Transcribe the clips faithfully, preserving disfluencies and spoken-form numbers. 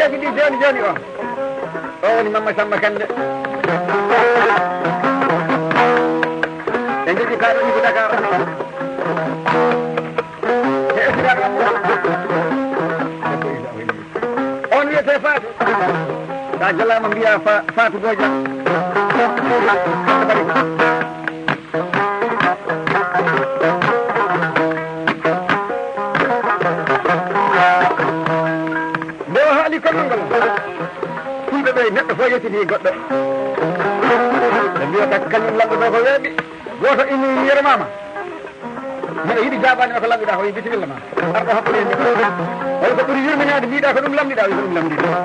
Kadi jooni jooni o. O woni Mamma Samba Kande. En jogii kaaɗo ni ko Dakar. He esiraɗo. On wiyete Fatou. Sa jalaama mbiya Fa-, Fatou Bojang. Nde o haali konngol ngol, fulɓe ɓe, neɗɗo fof yettinii goɗɗo. Ɓe mbiyata kañum lamɗo ɗo ko weeɓi. Gooto inni yermaama. Mbeɗa yiɗi jaabaade ma ko lamɗiɗaa ko, wi bisimilla ma. Arɗo hakkunde en. Oy ko ɓuri yurminaade, mbiɗa ko ɗum lamɗiɗaa, wi ko ɗum lamɗiɗaa.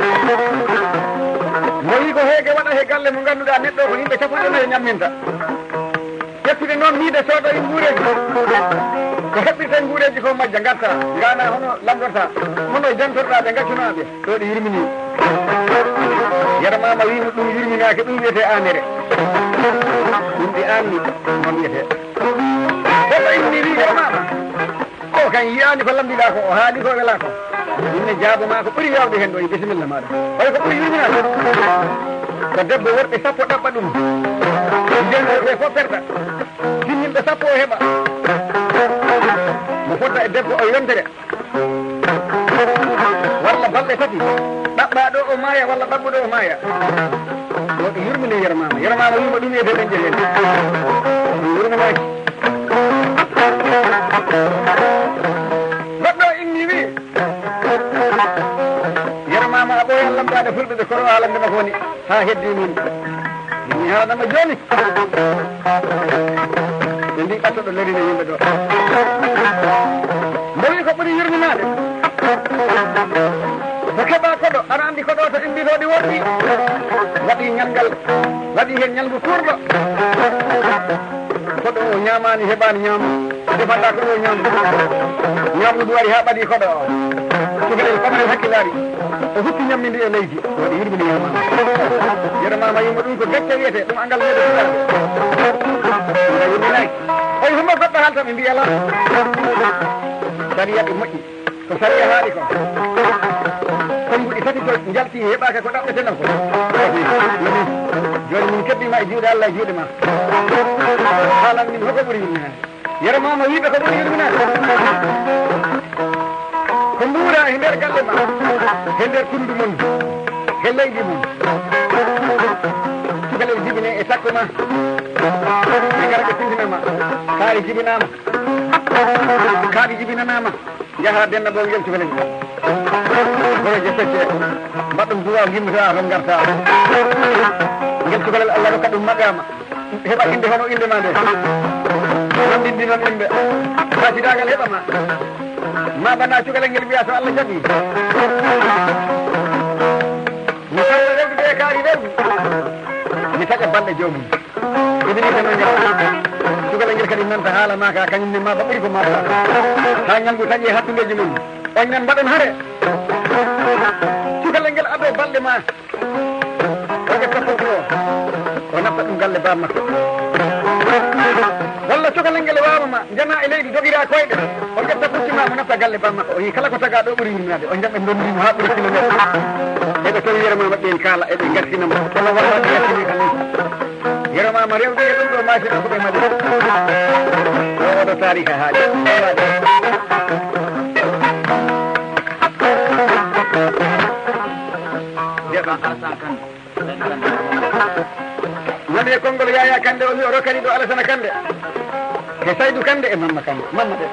Mo wi ko heege waɗa he galle mo ngannduɗaa neɗɗo ko yimɓe capanɗe nayo ñamminta. Ƴettude noon miide sooda e nguureeji. Ko heɓɓirten nguureeji ko majja, ngatta, ngaana hono lamdorta. Hono jantorɗaa ɓe, ngaccunaa ɓe. Ɗo ɗi yurmini. Yermaama wi mo ɗum yurminaaki, ɗum wiyetee aanere. Ɗum ɗi aanni, noon wiyetee. Goɗɗo inni wi yermaama. O kan yiyaani ko lamdiɗaa ko, o haali ko welaa ko. Ɗum ne jaabo ma ko ɓuri yaawde heen ɗo, e bisimilla maaɗa. Oy ko ɓuri yurminaade. Ko debbo worɓe sappo ɗaɓɓa ɗum. Nden worɓe fof perɗa. Tinninɓe sappo o heɓa. Mo fodda e debbo o yontere. Walla balɗe tati. Ɗaɓɓaaɗo o maaya walla ɗaɓɓuɗo o maaya. Yo ɗum yurmine yermaama. Yermaama wima ɗum wiyete ɗen jehen. Ɗum yurminaaki. Goɗɗo inni wi. Yermaama a ɓooyat lamndaade fulɓe ɓe kono haalande ma ko woni. Haa heddi min. Min mi haalanama jooni. Ɓe mbi ɓatto ɗo lorina yimɓe ɗo. Mbo wi ko ɓuri yurminaade. Ko keɓa koɗo, aɗa anndi koɗo to imbi to ɗi worɗi. Waɗi ñalngal, waɗi heen ñalngu kuurɗo. Koɗo o ñaamaani, heɓaani ñaam. Defata ko ɗo ñaam. Ñaam ndu ari haa ɓadi koɗo o. Cukalel pamarel hakkilaari. O hutti ñammindi e leydi. Waɗi yurmini yamama. Yermama yumma ɗum ko gacce wiyete, ɗum angal wiyete sukaaɓe. Nga yurminaaki. Oy, humma goɗɗo haalta ɓe mbiya la. Sariya ɗum moƴƴi. Ko sariya haali ko. Konnguɗi tati to njalti heɓaaka ko ɗaɓɓeteno ko. Jooni min keddima e juuɗe Allah e juuɗe ma. Haalan min hoko ɓuri yurminaade. Yermama wiɓe ko ɓuri yurminaade. Ko mbuura e nder galle ma, e nder kundu mon, e leydi mon. Cukalel jibine e takko ma. Ɓe ngara ɓe tintinama. Kaari jibinama. Kaari jibinanama. Njaha denna bo ngel cukalel. Goroje pecce. Mbaɗɗum duwa gimmi to a ton ngarta. Ngel cukalel Allah rokka ɗum maɓɓe ama. Heɓa innde hono innde ma nde. Nanndinndi noon innde. Fasidaagal heɓa ma. Ma bana cukalel ngel wiya so Allah jaɓi. Mi sawra rewɓe ɓe kaari rewɓe. Mi taƴa balɗe joomum. Ko ɗum innde noon ngal. Cukalel ngel kadi nanta haala ma ka, kañum ne ma ba ɓuri ko ma. Haa ñalngu taƴi e hakkundeeji mum. On nan mbaɗon hare. Cukalel ngel addo balɗe ma. O ƴetta poti o, o natta ɗum galle bammakko. Walla cukalel ngel waawama, jana e leydi dogira koyɗe. O ƴetta pucci ma, mo natta galle bammakko. O yi kala ko taga ɗo ɓuri yurminaade. O jam ɓe ndondimo haa ɓuri kilometre. Eɓe tawi yere ma maɓɓe en kaala, eɓe ngartina mo. Kono walla ɓe ngartini tan. Yere ma ma rewde e ɗum ɗo maasi ɗo ko ɓe mbaɗi. O oɗo taarika haali. Nani e konngol Yaya Kande, o wi o rokkani ɗo Alasana Kande, e Saydu Kande, e Mamma Kande. Mamma ɗe.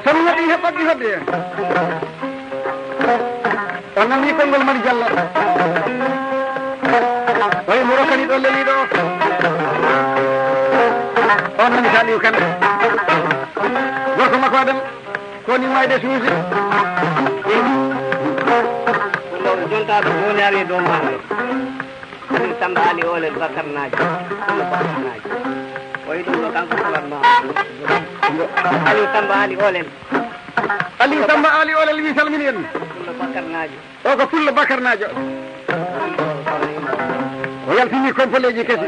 Sono waɗi heɓɓoɓe hoɗde. O nani konngol Mari Jallo. Wayi mo rokkani ɗo leliiɗo o. On woni Saliou Kane. Gorko makko Adama. Ko ni mayde suusi. Ko jonta ɗo joni ari dow maaro. Aliou Samba Ali Olel Bakar Naajo. Ɗum ko Bakar Naajo. O yi ɗum ɗo kanko salat ma. Aliou Samba Ali Olel. Aliou Samba Ali Olel wi salmini en. Ɗum ɗo Bakar Naajo. O ko Pullo Bakarnaajo. O yaltini kompoleeji kesi.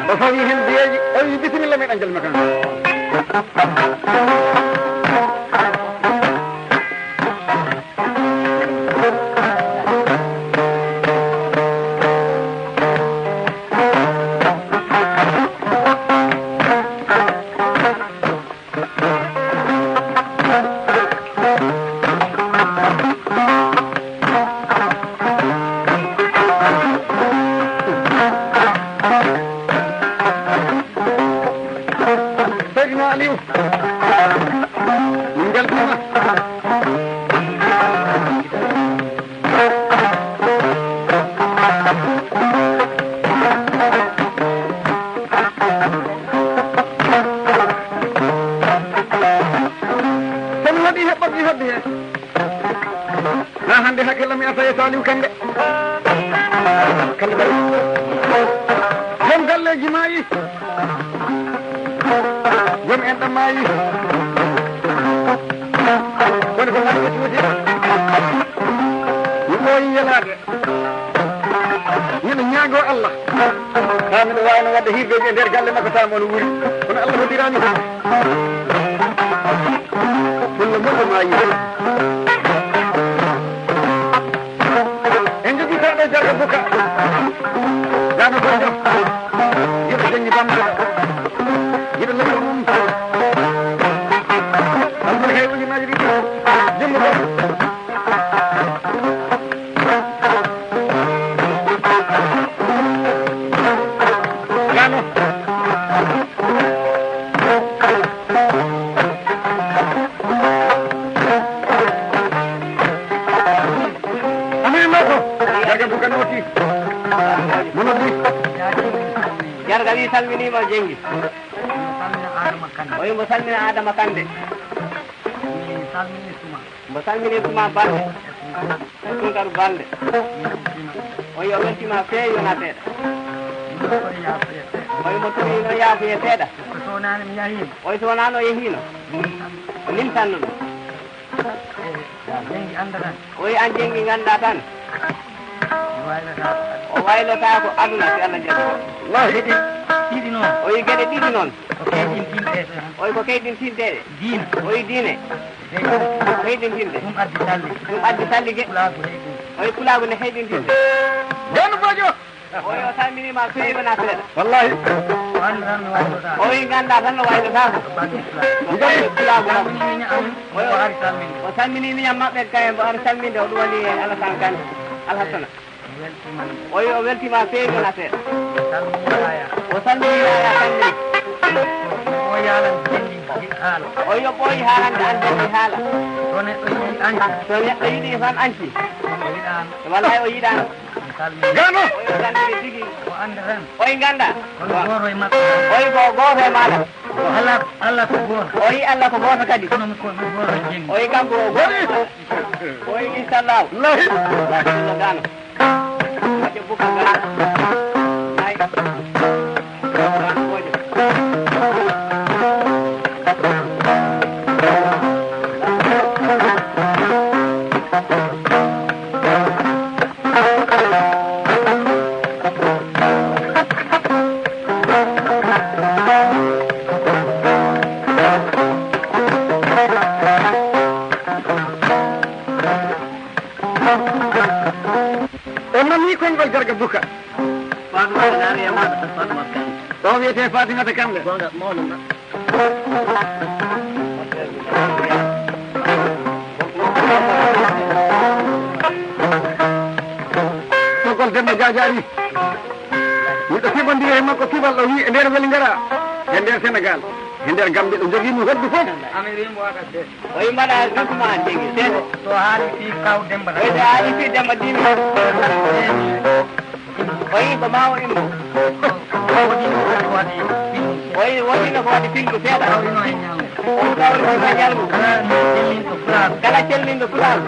O fawi heen biyeeji. O wi, "Bisimilla, meɗen calma kan." Seydina Aliou, min mbeltiima. Kono waɗi heɓɓorɗi heɓde heen. Haa hannde hakkille am arta e Saliou Kande. Kande Bari. Joom galleeji maayi. Joom enɗam maayi. Kono ko ngarɓe tuuti. Mi ɓooyi yelaade. Miɗo ñaagoo Allah. Haa miɗo waawno waɗde hirdeeji e nder galle makko, tawa mo no wuuri. Kono Allah hoddiraani. Pullo moƴƴo maayi. En jogii kaɗo Jarga Buka. Gano Bojo. Yiɗo jaŋngi Bamba. Yiɗo lewru mum. Abdoul Hay ujunnaaji ɗiɗi. Jummo ɗo. Gano. Amin mako. Jarga Buka noti. Mono bi. Jarga wi salminiima Jenngi. O yimbo salmina Adama Kande. Mbo salmini Tuma Balde. Tunkaru Balde. O yo weltima feewi wona seeɗa. O yimbo tumi no yaafuye seeɗa. O so wonano yehino. Nin sanno ɗum. O yi an Jenngi ganda tan. O waylata ko aduna si Allah jaɓi. Wallahi. Geɗe ɗiɗi noon. O yi geɗe ɗiɗi noon. Ko keyɗintinɗe. O yi ko keyɗintinɗe. Diina. O yi diine. Keyɗintinde. Ɗum addi salli. Ɗum addi salli ge. Pulaagu heyɗin. O yi pulaagu ne heyɗintinde. Gano Bojo. O yi o salminiima feewi wona seeɗa. Wallahi. O anndi tan no waylata. O yi ganda tan no waylata ko. To bannge pulaagu. Ko bannge pulaagu. Salmini miñam amen. O yi o ari salminde. O salmini miñam maɓɓe kay mbo ari salminde o ɗum woni Alassane Kane. Alhassana. O yi o weltima feewi wona seeɗa. O salmini Yaya Kandé. O yi o ɓooyi haalande an Jenngi haala. So neɗɗo yiɗi an anci. Wallahi o yiɗano. Gano. O yi o salmini tigi. O yi ganda. O yi ko gooto e maɗa. Allah, Allah ko gooto. O yi Allah ko gooto kadi. Kono ko gooto Jenngi. O yi kanko o gooto. O yi inchallah. Wallahi. Gano. On nanii konngol Jarga Buka. Faatumata Naari e maɗa, Faatumata Kande. O wiyetee Faatimata Kande. Goonga, mawɗo ma. Ɓoggol Demba Jaajaari. Miɗo fiɓondiri e makko kibal ɗo wi e nder Welingara, e nder Senegal, e nder Gambi ɗo jogii mo hoddu fof. Amin wi mo waɗat de. O yi mbaɗa ɗum ma jegi seeɗa. So haali fii kaw Demba. O yi so haali fii Demba Dimi. O O yii ko maa o immo. O yii wonino ko waɗi pinɗo seeɗa. O kawrino e ñalngu. Kala cellinɗo pulaar.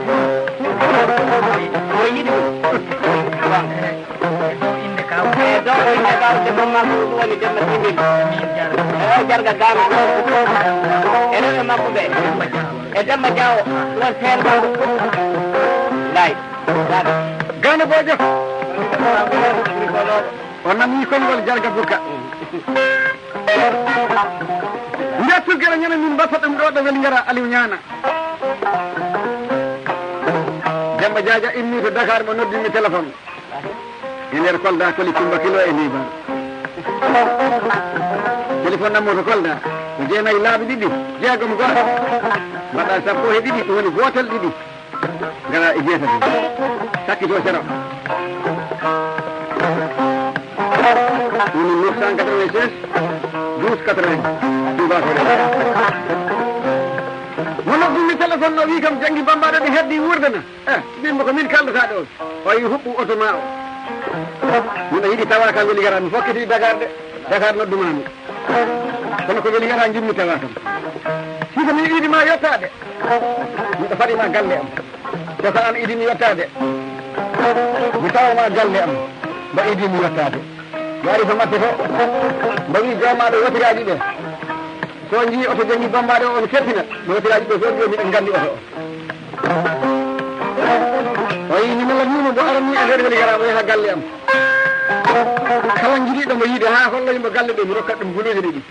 O yiɗi ɗum. E dow innde kawte mon makko ɗum woni Demba Simbin. E o jarga gaami. E rewɓe makko ɓe. E Demba Diawo. Ɗon feere makko. Lay. Gane Bojo. O nani konngol jarga bukka. Nde tuggere ñande min mbatta ɗum ɗo ɗo weli ngara Aliou Ñaana. Demba Jaaja immi to Dakar mo noddimi téléphone. E nder Kolda koli Kumba Kilo e Liban. Téléphone nammo to Kolda. Ko jeenayi laabi ɗiɗi, jeegom go'o. Mbaɗa sappo e ɗiɗi, ɗum woni gootel ɗiɗi. Ngara e jeetati. Sakkito sero. Woni neuf cent quatre-vingt-seize, douze quatre-vingts. Tuubakooɓe. Mo noddumi téléphone o wi kam janngi Bambaaɗo ɓe heddi wuurde na. Eh, mbimmo ko min kaldata ɗo. O wi huɓɓu oto ma o. Miɗo yiɗi tawa kam weli ngara mi fokkiti Dakar de. Dakar nodduma mi. Kono ko weli ngara jummi tawa kam. Siko mi yiɗi ma yettaade. Miɗo faɗi ma galle am. Ko ko an idimi yettaade. Mi tawa ma galle am. Mbo idimi yettaade. Mi ari to maɓɓe to. Mbo wi joomaɗo wotiraaji ɓe. So njii oto janngi Bambaaɗo on keppina. Mo wotiraaji ɓe fof joomi ɗen nganndi oto o. O yii ni mala mimo mbo arani e nder weli ngara mo yaha galle am. Kala jiɗiɗo mo yiide haa holloyi mo galle ɗo mi rokkat ɗum guluuje ɗiɗi.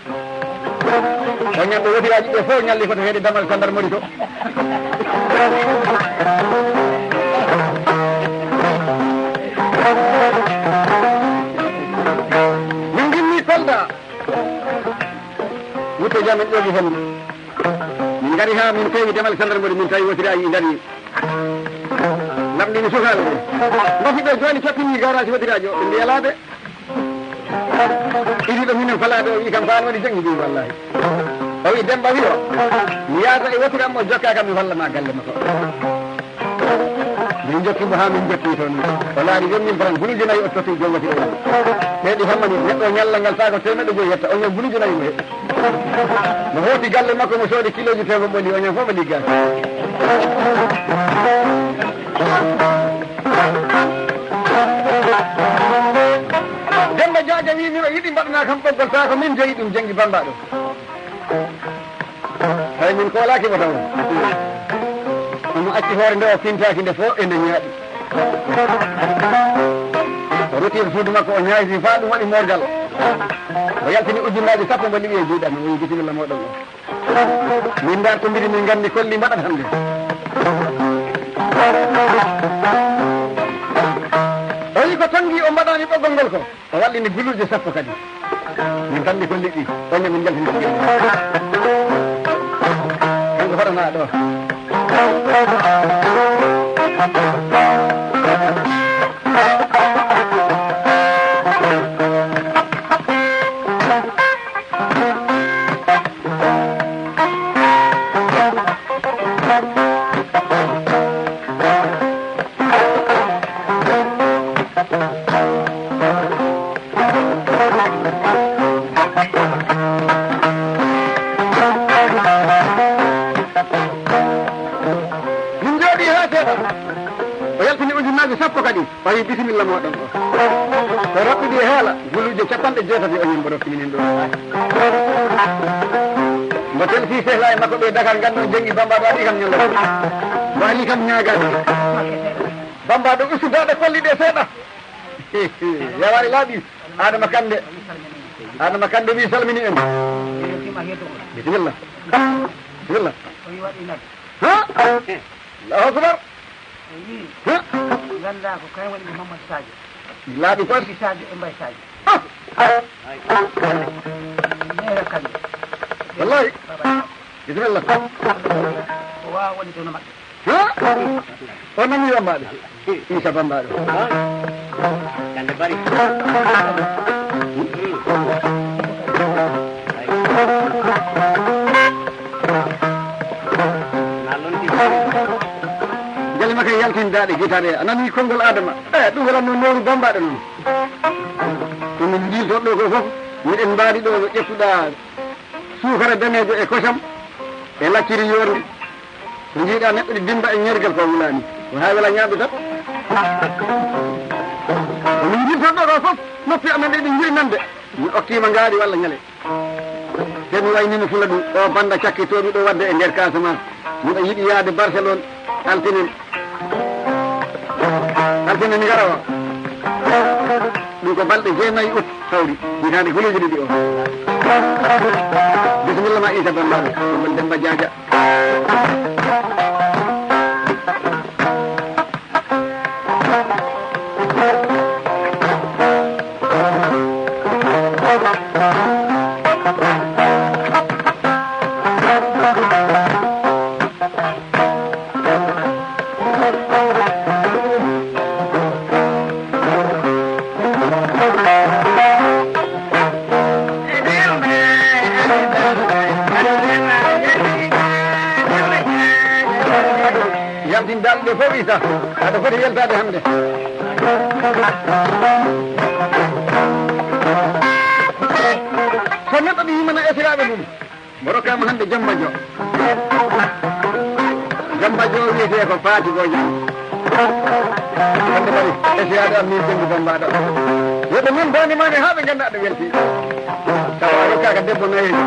O ñande wotiraaji ɓe fof ñalli foto heede damal gendarmerie to. Min ngimmi Kolda. Wutte jam en ƴoogi hendu. Min ngari haa min peewi damal gendarmerie min tawi wotiraaji dari. Lamɗini sukaaɓe ɓe. Mbafiɗo jooni cappini garage wotiraaji o ɓe mbiya laaɓe. Idi ɗo minen falaaɓe o wi kam faan woni janngi ɗum wallahi. O wi Demba wi o. Mi yaata e wotiram o jokka kam mi holla ma galle makko. Min jokki mo haa min jokki toon. O laari vingt mille francs guluuje nayi o totti joom wotiro o. Ɓeydi hammani neɗɗo o ñalla ngal saako teemeɗɗe joyi yetta o ñaw guluuje nayi mo heɓi. Mo hooti galle makko mo soodi kilooji teego ɓoli o ñaw fof mo liggaaki. Demba Jaaja wi mino yiɗi mbaɗana kam ɓoggol saako min joyi ɗum janngi Bambaaɗo. Hay min koolaaki mo taw. Omo acci hoore nde o fintaaki nde fof e nde ñaaɗi. O ruttii suudu makko o ñaayiti faa ɗum waɗi moorgal. O yaltini ujunnaaji sappo mbo liɓi e juuɗe am o wi bisimilla mooɗon o. Min ndaar ko mbiɗi min nganndi kolli mbaɗat hannde. O wi ko tonngi o mbaɗaani ɓoggol ngol ko. O wallini guluuje sappo kadi. Min tan ɗi ko liɗɗi. Ɗon min njaltini ko liɗɗi. Ɗum ko hoɗanaa ɗo. Min njooɗii haa seeɗa. O yaltini ujunnaaje sappo kadi. O wi bisimilla mooɗon o. Ko raɓɓiɗi e haala, guluuje capanɗe jeetati o ñambo rokki minen ɗo. Mbo telsi sehla e makko ɓe Dakar nganno janngi Bambaaɗo waɗi kam ñalla. Mbo ari kam ñaagaade. Bambaaɗo ustu daaɗe kolli ɗe seeɗa. Yawaari laaɓi. Adama Kande. Adama Kande wi salmini en. Bisimilla. Bisimilla. Ha? Allahu akbar. Wi, ha? Nganndaa ko kañ waɗi ko Mamadou Sadio. Laaɓi ko Sidi Sadio e Mbaye Sadio. Ah! Meera Kande. Wallahi. Baba. Bisimilla. Ko waawa woni tono maɓɓe. Ha? O nani wambaɓe. Isa bambaɗo. Kande bari. Jali makka yaltindaɗe gitare a nani konngol Adama. Eh, ɗum waɗanno nooru bambaɗo noon. Torɗo ko fof, miɗen mbaadi ɗo no ƴettuɗaa suukara daneejo e kosam e lacciri yoorndi. Ko njiiɗaa neɗɗo ɗi dimmba e ñergal ko wulaani. Ko haa wela ñaamde tan. Ko min njirtorɗo ɗo fof, noppi amen ɗe ɗi njiɗi nande. Mi okkiima ngaari walla ñale. Te mi waynino fula ɗum, o bannda cakkitooɗo ɗo waɗde e nder Casamance. Miɗo yiɗi yahde Barcelone altine. Altine mi ngara o. Ɗum ko balɗe jeenayi août hawri, hitaande guluuje ɗiɗi o. Bisimilla ma Issa Bambaɗo, Demba Jaaja. Yaltin dal ɗe fof, Issa, aɗa foti yaltaade hannde. So neɗɗo ɗi yimana esiraaɓe mum. Mo rokkaama hannde Jamba Jo. Jamba Jo wiyetee ko Paati Bojang. Hannde kadi, esiyaaɗo am min Jenngo Bambaɗo. Yo ɓe ngon daande maani haa ɓe ngannda aɗa welti. Tawa a rokkaaka debbo nayeejo.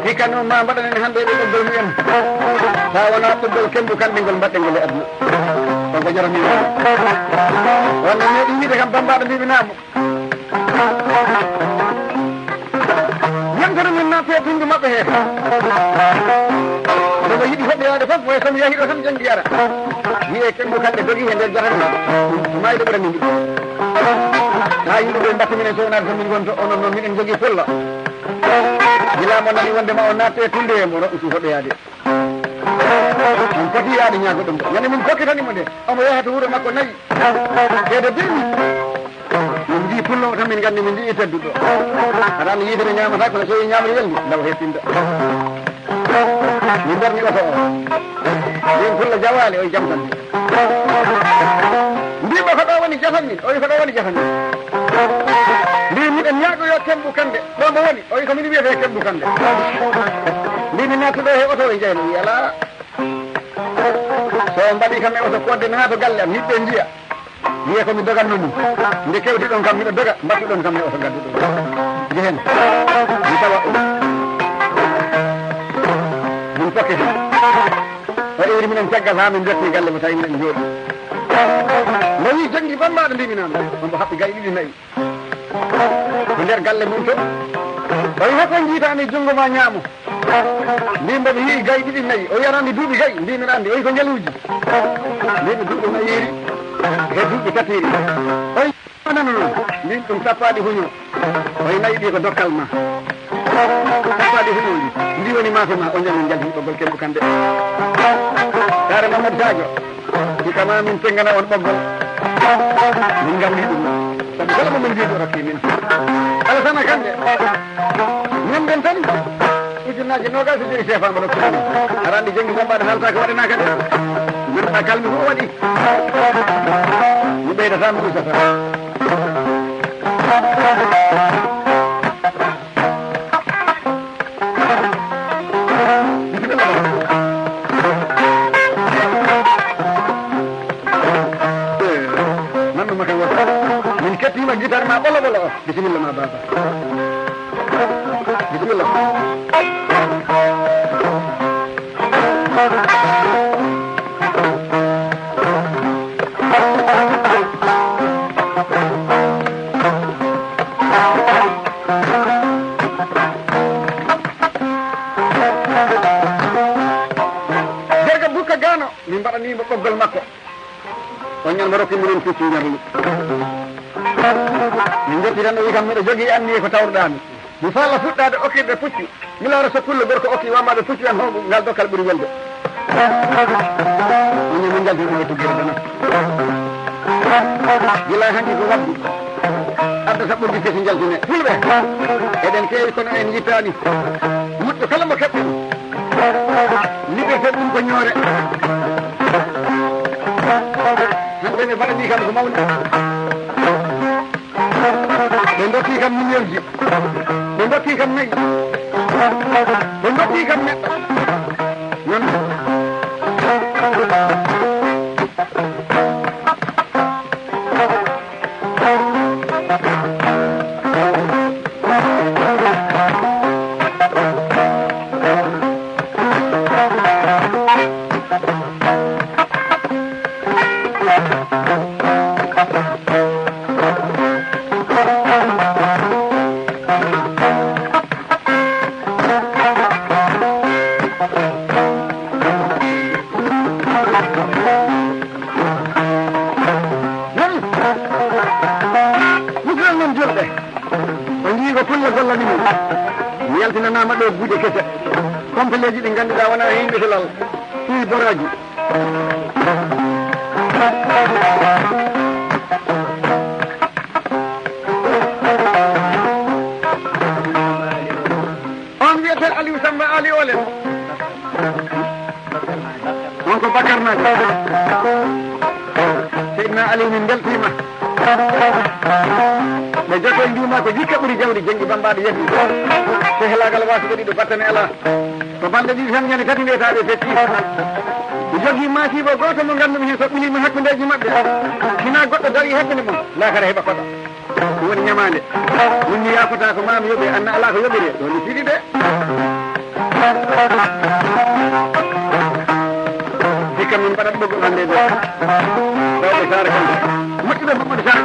Hikka noon ma mbaɗanen hannde e ɓoggol mumen. Tawa wonaa ɓoggol Kemmbu Kande ngol mbaɗɗen ngol e aduna. Ɗon ko jara min. Wonno meeɗi wiide kam Bambaɗo mbiɓinaamo. Yontere min natte e tunndu maɓɓe he. Nde o yiɗi hoɗoyaade fof, wayi so mi yahii ɗo tan janngi ara. Wiyee Kemmbu Kande dogi he nder jahannama. Ko maayde ɓurani min. Haa yimɓe ɓe mbatta minen sownaade so min ngonto, onon noon miɗen njogii fulla. Gila mo nani wonde ma o natte e tunndu he, mo ɗo usu hoɗoyaade. Min poti yaade ñaago ɗum ɗo. Ñande min pokkitani mo nde, omo yaha to wuro makko nayi. Seedo bimmi. Min mbiyi pullo o tan, min nganndi, min mbiyi tedduɗo. Aɗa anndi yitere ñaamata, kono so yi ñaamri welndi, law heɓtinta. Min mbarmi oto o. Min pulla jawaale, o jam tan. Mbiimi ko ɗo woni jatan min, o wi ko ɗo woni jatan min. Mbiimi miɗen ñaago yo Kemmbu Kande, ɗo mbo woni, o wi ko min wiyetee Kemmbu Kande. Mbiimi nattu ɗo he oto o jeyno, wi alaa. So on mbaɗi kam e oto fodde naata galle am, yimɓe njiya. Wiye ko mi doganno ɗum. Nde kewti ɗon kam miɗo doga, mbattu ɗon kam e oto gaddu ɗum. Njehen. Mi tawa ɗum. Min pokke ɗum. O ewri minen caggal haa min njotti galle mo tawi minen njooɗi. Mo wi janngi bambaɗo mbimi naan. On mbo haɓɓi gayi ɗiɗi nayi. Ko nder galle mum to. O wi hoko njiitaani junngo ma ñaamo. Mbimi mbo mi yii gayi ɗiɗi nayi. O wi aɗa anndi duuɓi gayi? Mbimi aɗa anndi. O wi ko njaluuji. Mbimi duuɓi nayiiri. He duuɓi tatiiri. O wi nana noon. Mbimi ɗum tappaɗi huño. O wi nayi ɗi ko dokkal ma. Tappaɗi huño ndi. Ndi woni maafe ma. O ñami njalti ɓoggol Kemmbu Kande. Daare Mamadou Sadio. Hikka ma min tenngana on ɓoggol. Min ngawni ɗum. Sabu kala mo min mbiɗo rokki min. Alasana Kande. Ñamden tan. Ujunnaaji noogaas e jowi seefa mbo rokki min. Aɗa anndi jenngi bambaɗo haalta ko waɗanaaka de. Min ɗa kalmi ko o waɗi. Mi ɓeydata, mi usata. Nannu ma kan wata. Min kettima guitar ma ɓolo ɓolo o. Bisimilla ma baba. Bisimilla. Jarga Bukka Gano, min mbaɗanii mo ɓoggol makko. On ñande mo rokki minen puccu njarli. Min njetti tan, o wi kam, miɗo jogii anniye ko tawruɗaa mi. Mi faala fuɗɗaade okkirde puccu. Mi laara so pullo gorko okki wammbaaɓe puccu en, honɗum ngal dokkal ɓuri welde. Minen min njalti ɗum e tuggeere dana. Gila hanki ko waddi. Addata ɓurdi kesi njaltine. Fulɓe, eɗen keewi kono en yittaani. Moƴƴo kala mo keɓɗen. Liggete ɗum ko ñoore. Ɓe mbaɗanii kam ko mawni. Ɓe ndokki kam miliyonji. Ɓe ndokki kam nayi. Ɓe ndokki kam neɗɗo. Non. Musidal men julɓe, on njii ko pulle gollani min. Mi yaltinanaama ɗo guuɗe kese, kompeleeji ɗi ngannduɗaa wonaa heen ɓetelal, ɗi boraaji. On wiyetee Aliou Samba Ali Olen. On ko Bakar Najo. Seydina Aliou, min mbeltiima. Ɓe joto e mbiima ko jikka ɓuri jawdi, jenngi bambaaɗo yeddi. Sehelaagal waasude ɗiɗo battane alaa. Ko balɗe ɗiɗi tan, ñande tati mbiyetaaɓe fetti. Mi jogii maasiibo gooto mo nganndu-mi heen, so ɓiliima hakkundeeji maɓɓe, sinaa goɗɗo darii hakkunde mum, laakara heɓa koɗo. Ɗum woni ñamaande. Min mi yaafotaa ko maa mi yoɓe, anna alaa ko yoɓiree. Ɗo mi fiɗi de. Hikka min mbaɗat ɓoggol hannde de. Ɗo ko Saare Kante. Moƴƴuɓe Mamadou Sadio.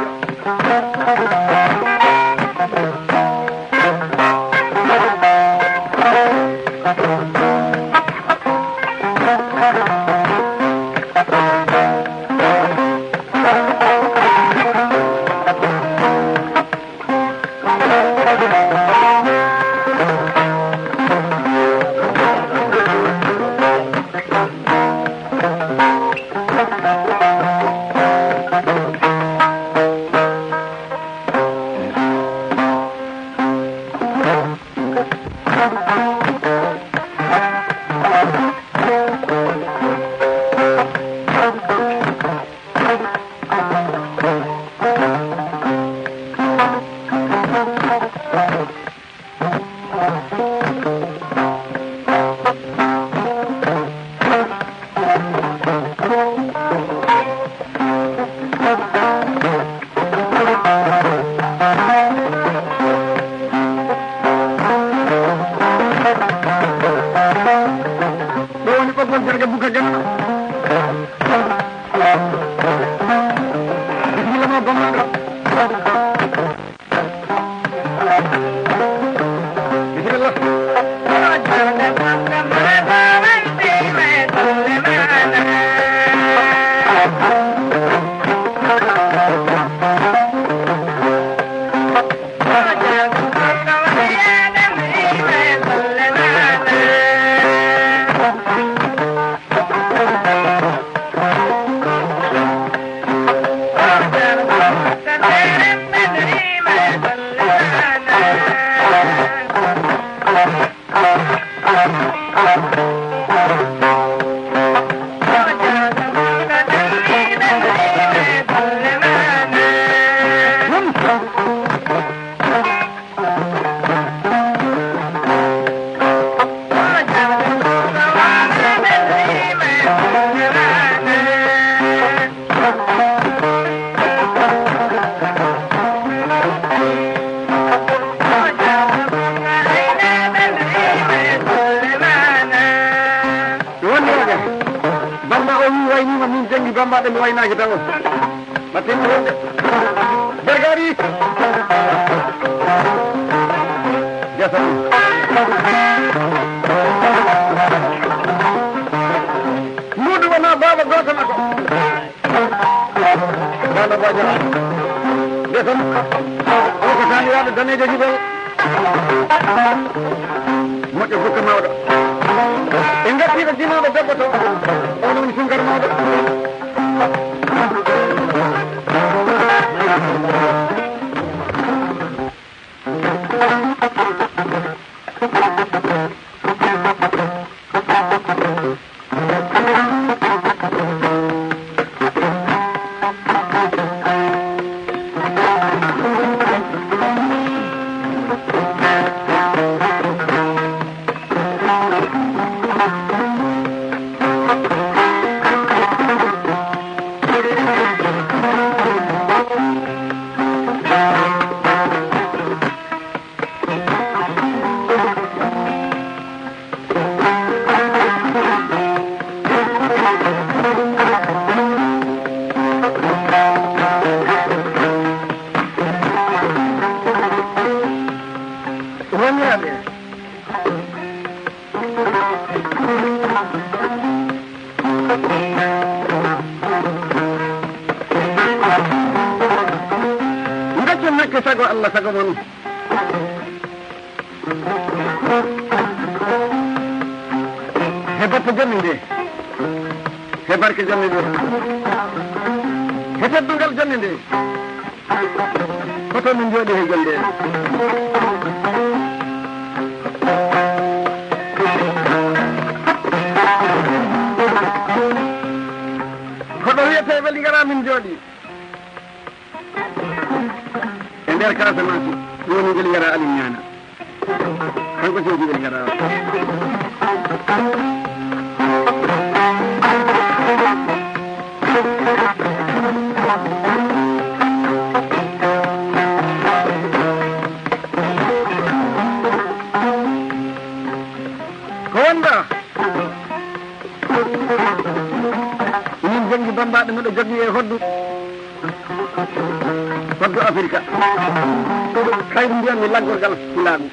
Ɗo woni ɓoggol Jarga Bukka Gana. Bisimilla ma, gomɗo. Bisimilla. Wonde o jam. Bamba o wi wayniima, min janngi Bamba ɗo mi waynaaki taw. Batte mi wonde. Bergari. Jasa. Mudu wona baaba gooto makko. Baaba Badian. Nde tan, o ko taaniraaɗo daneejo jibol. Moƴƴo bukka mawɗo. En ngartii ɗo jinaaɗo debbo to. On woni sunkar mawɗo. Sago Allah, sago mon. He batte jonni nde, he barke jonni nde, he teddungal jonni nde, hoto min njooɗi he jonnde. Ko ɗo wiyetee weli ngara min njooɗi. E nder Casamance, ɗum woni Weli Ngara Aliou Ñaana. Kanko sewti Weli Ngara. Ko wonda? Min janngi bambaɗo miɗo jogii e hoddu, hoddu Afirka. Kayru mbiyanmi laggorgal Pulaagu.